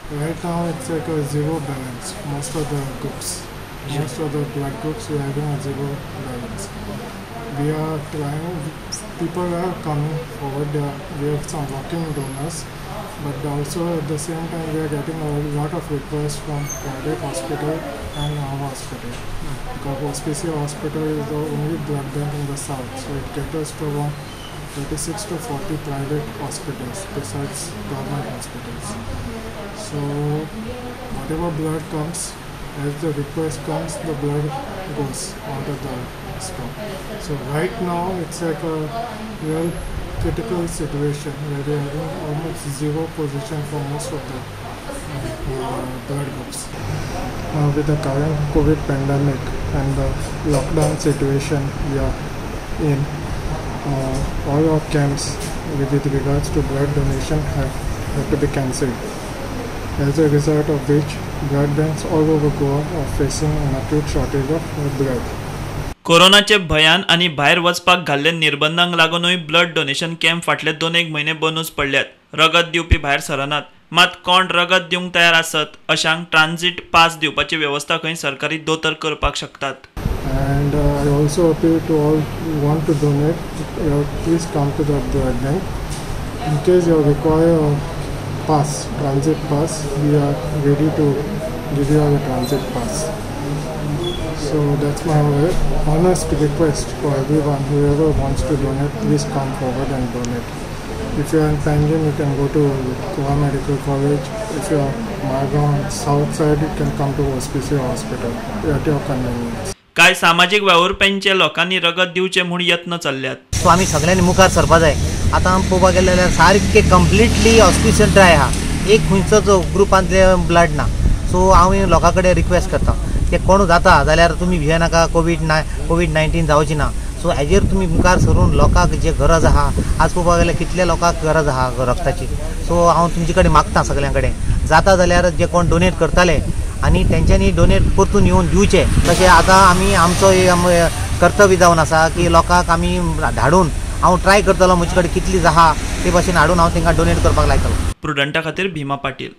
Right now it's like a zero balance. Most of the groups, most of the blood groups, we are having a zero balance. We are trying, people are coming forward, we have some walking donors, but also at the same time we are getting a lot of requests from private hospital and our hospital. Because Hospicio Hospital is the only blood bank in the south, so it caters to around 36 to 40 private hospitals besides government hospitals. So whatever blood comes, as the request comes, the blood goes out of the stock. So right now it's like a real critical situation where we are having almost zero position for most of the blood groups. With the current COVID pandemic and the lockdown situation we are in, all our camps with regards to blood donation have had to be cancelled. As a result of which, blood banks all over Goa are facing an acute shortage of blood. कोरोनाचे भयान आनी भायर वचपाक घाल्ले निर्बंधांक लागूनय blood donation camp फाटले 2-1 म्हयने बंदूच पडल्यात. रगत दिवपी भायर सरनात, मात कोण रगत दिवंक तयार आसत अशांक ट्रान्झीट पास दिवपाची वेवस्था खंय सरकारी दोतोर करपाक शकतात. And I also appeal to all who want to donate, please come to the blood bank. In case you require a pass, transit pass, we are ready to give you a transit pass. So that's my honest request for everyone, whoever wants to donate, please come forward and donate. If you are in Panjim, you can go to Goa Medical College. If you are Margao south side, you can come to Hospicio Hospital at your convenience. काय सामाजीक वावुरप्यांचे लोकांनी रगत दिवचे म्हूण यत्न चल्ल्यात. So आमी सगळ्यांनी मुखार सरपा जाय. आतां पळोवपाक गेले जाल्यार सारकें कंप्लिटली हॉस्पिटल ड्राय आहा, एक खंयचोच ग्रुपांतले ब्लड ना. सो हांव लोकां कडेन रिक्वेस्ट करता ते कोण जाता जाल्यार तुमी भियेनाका, कोवीड 19 जावची ना. सो हेजेर तुमी मुखार सरून लोकांक जे गरज आहा, आज पळोवपाक गेल्यार कितल्या लोकांक गरज आहा रगताची. सो हांव तुमचे कडेन मागता सगळ्यां कडेन, जाता जाल्यार जे कोण डोनेट करताले आनी तेंच्यांनी डोनेट परतून येवन दिवचे. तशें आतां आमी आमचो कर्तव्य जावन आसा की लोकांक आमी धाडून हांव ट्राय करतलो म्हजे कडेन कितली आहा ते भाशेन हाडून हांव तांकां डोनेट करपाक लायतलो. प्रुडंटा खातीर भीमा पाटील.